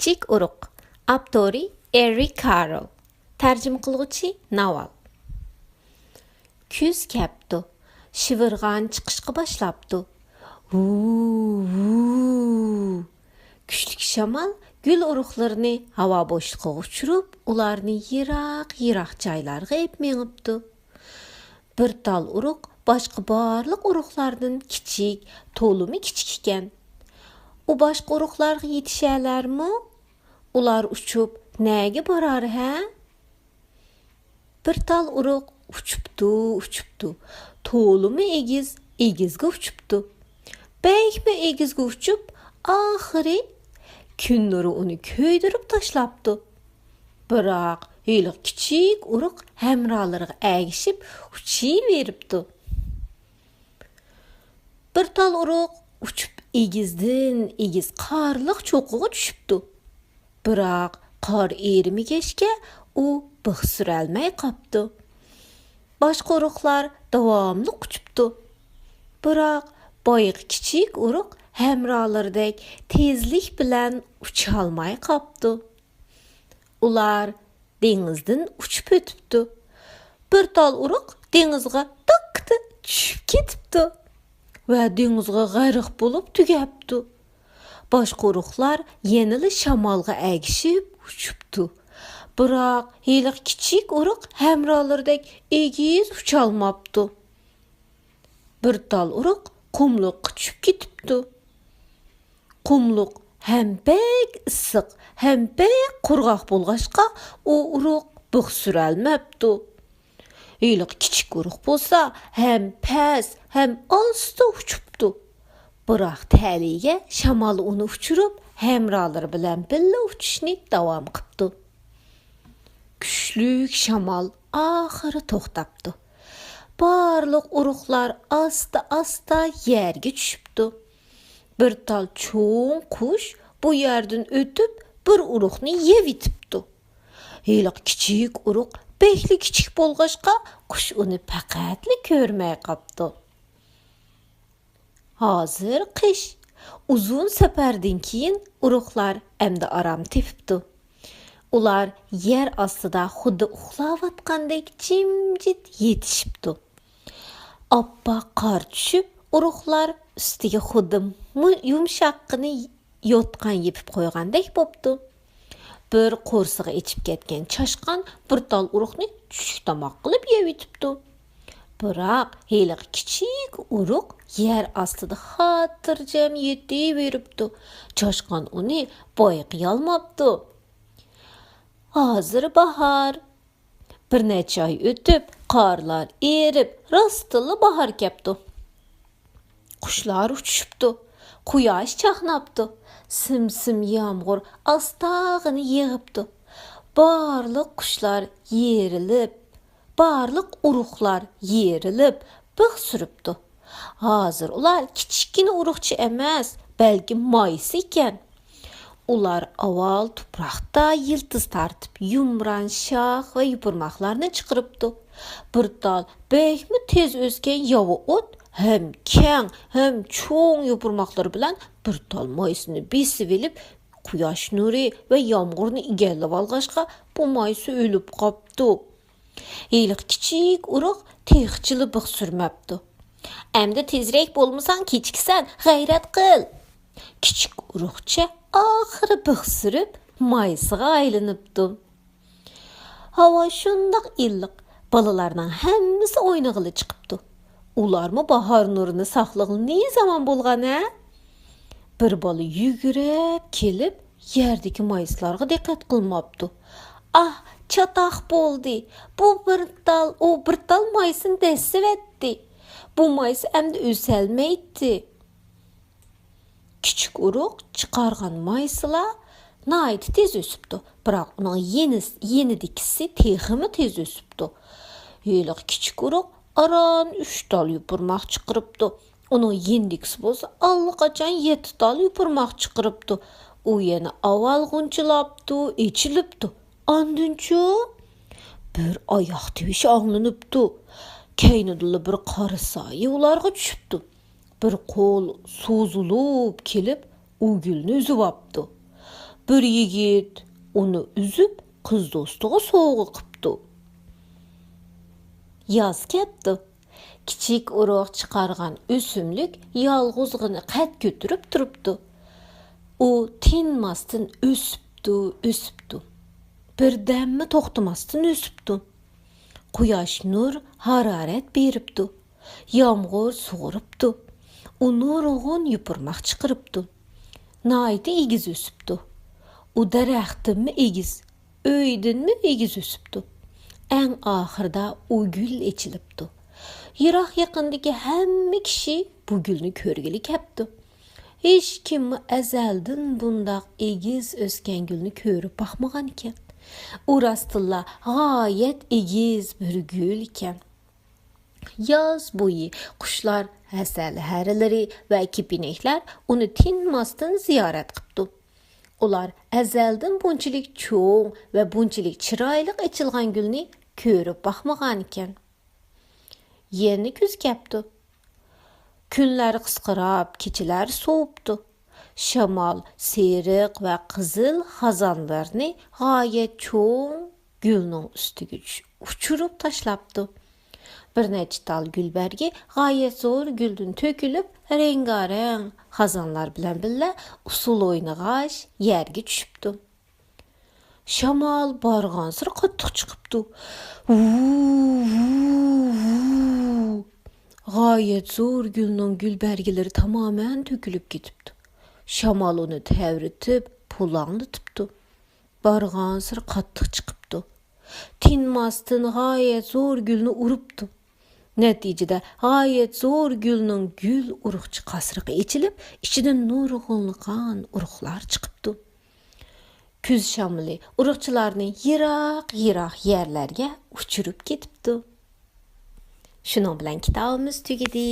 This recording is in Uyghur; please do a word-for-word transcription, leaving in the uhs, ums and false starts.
كىچىك ئۇرۇق. ئاپتورى ئېرىك كارل. تەرجىمە قىلغۇچى ناۋال. كۈز كەپتۇ. شىۋىرغان چىقىشقا باشلاپتۇ. ۋۇ، ۋۇ. كۈچلۈك شامال گۈل ئۇرۇقلىرىنى ھاۋا بوشلۇقىغا ئۇچۇرۇپ، ئۇلارنى يىراق-يىراق جايلارغا ئېلىپ مېڭىپتۇ. بىر تال ئۇرۇق باشقا بارلىق ئۇرۇقلاردىن كىچىك، تولىمۇ كىچىك ئىكەن. ئۇ باشقا ئۇرۇقلارغا يېتىشەلەرمۇ؟ ئۇلار ئۇچۇپ نەگە بارار ھە؟ بىر تال ئۇرۇق ئۇچۇپتۇ، ئۇچۇپتۇ. تولىمۇ ئېگىز، ئېگىزگە ئۇچۇپتۇ. بەكمۇ ئېگىزگە ئۇچۇپ، ئاخىرى كۈن نۇرى ئۇنى كۆيدۈرۈپ تاشلاپتۇ. بىراق ھېلىقى كىچىك ئۇرۇق ھەمراھلىرىغا ئەگىشىپ ئۇچۇۋېرىپتۇ. بىر تال ئۇرۇق ئۇچۇپ ئېگىزدىن ئېگىز قارلىق چوققىغا چۈشۈپتۇ. بىراق قار ئېرىمىگەچكە ئۇ بىخ سۈرەلمەي قاپتۇ. باشقا ئۇرۇقلار داۋاملىق ئۇچۇپتۇ. بىراق بايىقى كىچىك ئۇرۇق ھەمراھلىرىدەك تېزلىك بىلەن ئۇچالماي قاپتۇ. ئۇلار دېڭىزدىن ئۇچۇپ ئۆتۈپتۇ. بىر تال ئۇرۇق دېڭىزغا تاققىتى چۈشۈپ كېتىپتۇ ۋە دېڭىزغا غەرق بولۇپ تۈگەپتۇ. باشقا ئۇرۇقلار يەنىلا شامالغا ئەگىشىپ ئۇچۇپتۇ. بىراق ھېلىقى كىچىك ئۇرۇق ھەمراھلىرىدەك ئېگىز ئۇچالماپتۇ. بىر تال ئۇرۇق قۇملۇققا چۈشۈپ كېتىپتۇ. قۇملۇق ھەم بەك ئىسسىق، ھەم بەك قۇرغاق بولغاچقا، ئۇ ئۇرۇق بىخ سۈرەلمەپتۇ. ھېلىقى كىچىك ئۇرۇق بولسا ھەم پەس، ھەم ئاستا ئۇچۇپتۇ. بىراق تەلىيىگە شامال ئۇنى ئۇچۇرۇپ، ھەمراھلىرى بىلەن بىللە ئۇچۇشنى داۋام قىپتۇ. كۈچلۈك شامال ئاخىرى توختاپتۇ. بارلىق ئۇرۇقلار ئاستا-ئاستا يەرگە چۈشۈپتۇ. بىر تال چوڭ قۇش بۇ يەردىن ئۆتۈپ، بىر ئۇرۇقنى يەۋېتىپتۇ. ھېلىقى كىچىك ئۇرۇق بەكلا كىچىك بولغاچقا، قۇش ئۇنى پەقەتلا كۆرمەي قاپتۇ. ھازىر قىش. ئۇزۇن سەپەردىن كېيىن ئۇرۇقلار ئەمدى ئارام تېپىپتۇ. ئۇلار يەر ئاستىدا خۇددى ئۇخلاۋاتقاندەك جىمجىت يېتىشىپتۇ. ئاپئاق قار چۈشۈپ، ئۇرۇقلار ئۈستىگە خۇددى مۇ-، يۇمشاققىنە يوتقان يېپىپ قويغاندەك بوپتۇ. بىر قورسىقى ئېچىپ كەتكەن چاشقان بىر تال ئۇرۇقنى چۈشلۈك تاماق قىلىپ يەۋېتىپتۇ. بىراق ھېلىقى كىچىك ئۇرۇق يەر ئاستىدا خاتىرجەم يېتىۋېرىپتۇ. چاشقان ئۇنى بايقىيالماپتۇ. ھازىر باھار. بىر نەچچە ئاي ئۆتۈپ، قارلار ئېرىپ، راستتىنلا باھار كەپتۇ. قۇشلار ئۇچۇشۇپتۇ، قۇياش چاقناپتۇ، سىم-سىم يامغۇر ئاستاغىنە يېغىپتۇ. بارلىق قۇشلار يېرىلىپ، بارلىق ئۇرۇقلار يېرىلىپ، بىخ سۈرۈپتۇ. ھازىر ئۇلار كىچىككىنە ئۇرۇقچە ئەمەس، بەلكى مايسا ئىكەن. ئۇلار ئاۋۋال تۇپراقتا يىلتىز تارتىپ، يۇمران شاخ ۋە يوپۇرماقلارنى چىقىرىپتۇ. بىر تال بەكمۇ تېز ئۆسكەن ياۋا ئوت ھەم كەڭ، ھەم چوڭ يوپۇرماقلىرى بىلەن بىر تال مايسىنى بېسىۋېلىپ، قۇياش نۇرى ۋە يامغۇرنى ئىگىلىۋالغاچقا، بۇ مايسا ئۆلۈپ قاپتۇ. ھېلىقى كىچىك ئۇرۇق تېخىچىلا بىخ سۈرمەپتۇ. ئەمدى تېزرەك بولمىساڭ كېچىكىسەن، غەيرەت قىل! كىچىك ئۇرۇقچە ئاخىرى بىخ سۈرۈپ، مايسىغا ئايلىنىپتۇ. ھاۋا شۇنداق ئىللىق، بالىلارنىڭ ھەممىسى ئوينىغىلى چىقىپتۇ. ئۇلارمۇ باھار نۇرىنى ساقلىغىلى نى زامان بولغان ھە؟ بىر بالا يۈگۈرۈپ كېلىپ، يەردىكى مايسىلارغا دىققەت قىلماپتۇ. ئاھ، چاتاق بولدى! بۇ بىر تال، ئۇ بىر تال مايسىنى دەسسىۋەتتى. بۇ مايسا ئەمدى ئۆسەلمەيتتى. كىچىك ئۇرۇق چىقارغان مايسىلار ناھايىتى تېز ئۆسۈپتۇ، بىراق ئۇنىڭ يېنىس-، يېنىدىكىسى تېخىمۇ تېز ئۆسۈپتۇ. ھېلىقى كىچىك ئۇرۇق ئاران ئۈچ تال يوپۇرماق چىقىرىپتۇ. ئۇنىڭ يېنىدىكىسى بولسا ئاللىقاچان يەتتە تال يوپۇرماق چىقىرىپتۇ. ئۇ يەنە ئاۋۋال غۇنچىلاپتۇ، ئېچىلىپتۇ. ئاندىنچۇ بىر ئاياق تىۋىشى ئاڭلىنىپتۇ. كەينىدىنلا بىر قارا سايە ئۇلارغا چۈشۈپتۇ. بىر قول سوزۇلۇپ كېلىپ، ئۇ گۈلنى ئۈزۈۋاپتۇ. بىر يىگىت ئۇنى ئۈزۈپ، قىز دوستىغا سوۋغا قىپتۇ. ياز كەپتۇ. كىچىك ئۇرۇق چىقارغان ئۆسۈملۈك يالغۇزغىنا قەد كۆتۈرۈپ تۇرۇپتۇ. ئۇ تىنماستىن ئۆسۈپتۇ، ئۆسۈپتۇ. بىردەممۇ توختىماستىن ئۆسۈپتۇ. قۇياش نۇر ھارارەت بېرىپتۇ. يامغۇر سۇغۇرۇپتۇ. ئۇ نۇرغۇن يوپۇرماق چىقىرىپتۇ. ناھايىتى ئېگىز ئۆسۈپتۇ. ئۇ دەرەختىنمۇ ئېگىز، ئۆيدىنمۇ ئېگىز ئۆسۈپتۇ. ئەڭ ئاخىرىدا ئۇ گۈل ئېچىلىپتۇ. يىراق يېقىندىكى ھەممە كىشى بۇ گۈلنى كۆرگىلى كەپتۇ. ھېچكىممۇ ئەزەلدىن بۇنداق ئېگىز ئۆسكەن گۈلنى كۆرۈپ باقمىغانىكەن. ئۇ راستتىنلا غايەت ئېگىز بىر گۈل ئىكەن. ياز بويى قۇشلار، ھەسەل ھەرىلىرى ۋە كېپىنەكلەر ئۇنى تىنماستىن زىيارەت قىپتۇ. ئۇلار ئەزەلدىن بۇنچىلىك چوڭ ۋە بۇنچىلىك چىرايلىق ئېچىلغان گۈلنى كۆرۈپ باقمىغانىكەن. يەنە كۈز كەپتۇ. كۈنلەر قىسقىراپ، كېچىلەر سوۋۇپتۇ. شامال سېرىق ۋە قىزىل خازانلارنى غايەت چوڭ گۈلنىڭ ئۈستىگە چۈش-، ئۇچۇرۇپ تاشلاپتۇ. بىر نەچچە تال گۈل بەرگى غايەت زور گۈلدىن تۆكۈلۈپ، رەڭگارەڭ خازانلار بىلەن بىللە ئۇسسۇل ئوينىغاچ يەرگە چۈشۈپتۇ. شامال بارغانسېرى قاتتىق چىقىپتۇ. ۋۇ، ۋۇ، ۋۇ. غايەت زور گۈلنىڭ گۈل بەرگىلىرى تامامەن تۆكۈلۈپ كېتىپتۇ. شامال ئۇنى تەۋرىتىپ، پۇلاڭلىتىپتۇ. بارغانسېرى قاتتىق چىقىپتۇ. تىنماستىن غايەت زور گۈلنى ئۇرۇپتۇ. نەتىجىدە غايەت زور گۈلنىڭ گۈل ئۇرۇقچە قاسرىقى ئېچىلىپ، ئىچىدىن نۇرغۇنلىغان ئۇرۇقلار چىقىپتۇ. كۈز شامىلى ئۇرۇقچىلارنى يىراق-يىراق يەرلەرگە ئۇچۇرۇپ كېتىپتۇ. شۇنىڭ بىلەن كىتابىمىز تۈگىدى.